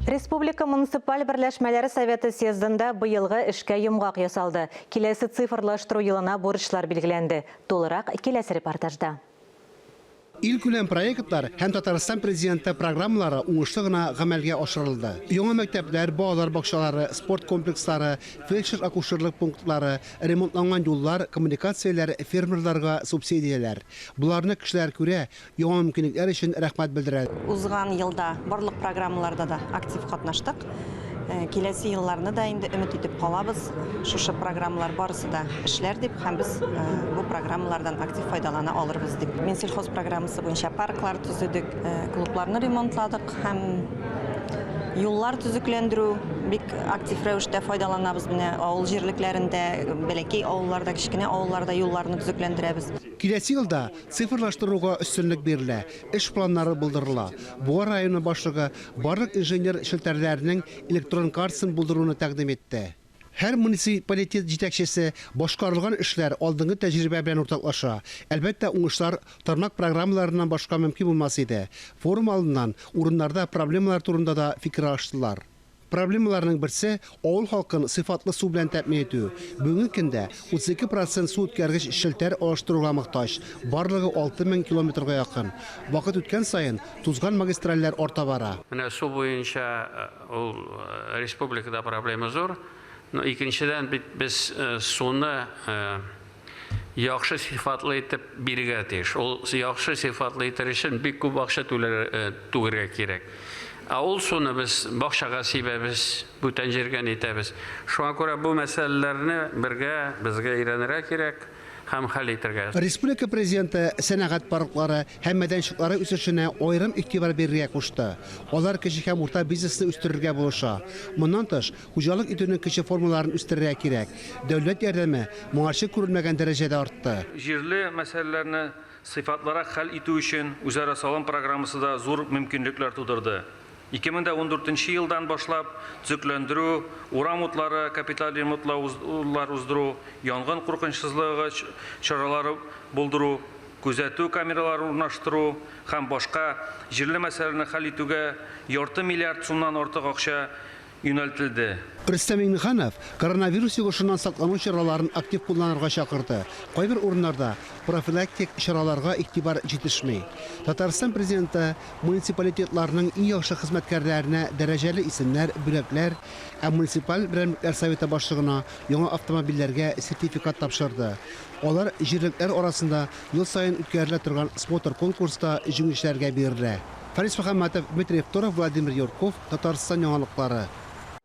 Республика муниципаль берләшмәләре советы съездында быелгы эшкә йомгак ясалды. Киләсе цифрлаштыру елына бурычлар билгеләнде. Тулырак киләсе репортажда. Илкүләм проектлар һәм Татарстан Президенты программалары уңышлы гына гамәлгә ашырылды. Яңа мәктәпләр, балалар бакчалары, спорт комплекслары, фельдшер-акушерлык пунктлары, ремонтланган юллар, коммуникацияләр, фермерларга субсидияләр. Боларны кешеләр күрә, яңа мөмкинлекләр өчен рәхмәт белдерә. Узган елда барлык программаларда да актив катнаштык. Киләсе елларны да инде өмет итеп калабыз, шушы программалар барысы да эшләр дип һәм без бу программалардан актив файдалана алырбыз дип. Минсельхоз программасы буенча парклар төзедек, клубларны ремонтладык һәм юллар төзекләндерү бик актив рәвештә файдаланабыз. Менә авыл җирлекләрендә, бәләкәй авылларда, кечкенә авылларда юлларны төзекләндерәбез. Киләсе елда цифрлаштыруга өстенлек бирелә, эш планнары булдырыла. Буа районы башлыгы барлык инженер челтәрләренең электрон картасын булдыруны тәкъдим итте. Һәр муниципалитет җитәкчесе башкарылган эшләр, алдынгы тәҗрибә белән уртаклаша. Әлбәттә, уңышлар тармак программаларыннан башка мөмкин булмас иде. Форум алдыннан урыннарда проблемалар турында да фикер алыштылар. Проблемаларның берсе, авыл халкын сыйфатлы су белән тәэмин итү. Бүгенге көндә 32 процент су үткәргеч челтәр алыштыруга мохтаҗ, барлыгы 6000 километрга якын. Вакыт үткән саен, тузган магистральләр арта бара. Менә су буенча ул республикада проблема зур. Но икенчедән бит без суны яхшы сыйфатлы итеп бирергә тиеш. Ул яхшы сыйфатлы итер өчен бик күп акча түләргә, түгергә кирәк. Ә ул суны без бакчага сибәбез, бүтән җиргә нитәбез. Шуңа күрә бу мәсьәләләрне бергә безгә өйрәнергә кирәк һәм хәл итергә. Республика Президенты сәнәгать парклары һәм мәйданчыклары үсешенә аерым игътибар бирергә кушты. Алар кече һәм урта бизнесны үстерергә булыша. Моннан тыш, Хуҗалык итүнең кече формаларын үстерергә кирәк. Дәүләт ярдәме моңарчы күрелмәгән дәрәҗәдә артты. Җирле мәсьәләләрне сыйфатлырак хәл итү өчен үзара салым программасы да зур мөмкинлекләр тудырды. 2014 нче елдан башлап төзекләндерү, урам утлары капиталь ремонтлаулар уздыру, янгын куркынычсызлыгы чаралары булдыру, күзәтү камералары урнаштыру һәм башка җирле мәсьәләләрне хәл итүгә ярты миллиард сумнан артык акча юнәлтелде. Рөстәм Миңнеханов коронавирус йогышыннан саклану чараларын актив кулланырга чакырды. Кайбер урыннарда профилактик чараларга игътибар җитешми. Татарстан Президенты муниципалитетларның иң яхшы хезмәткәрләренә дәрәҗәле исемнәр, бүләкләр, ә муниципаль берәмлекләр советы башлыгына яңа автомобильләргә сертификат тапшырды. Алар җирлекләр арасында ел саен үткәрелә торган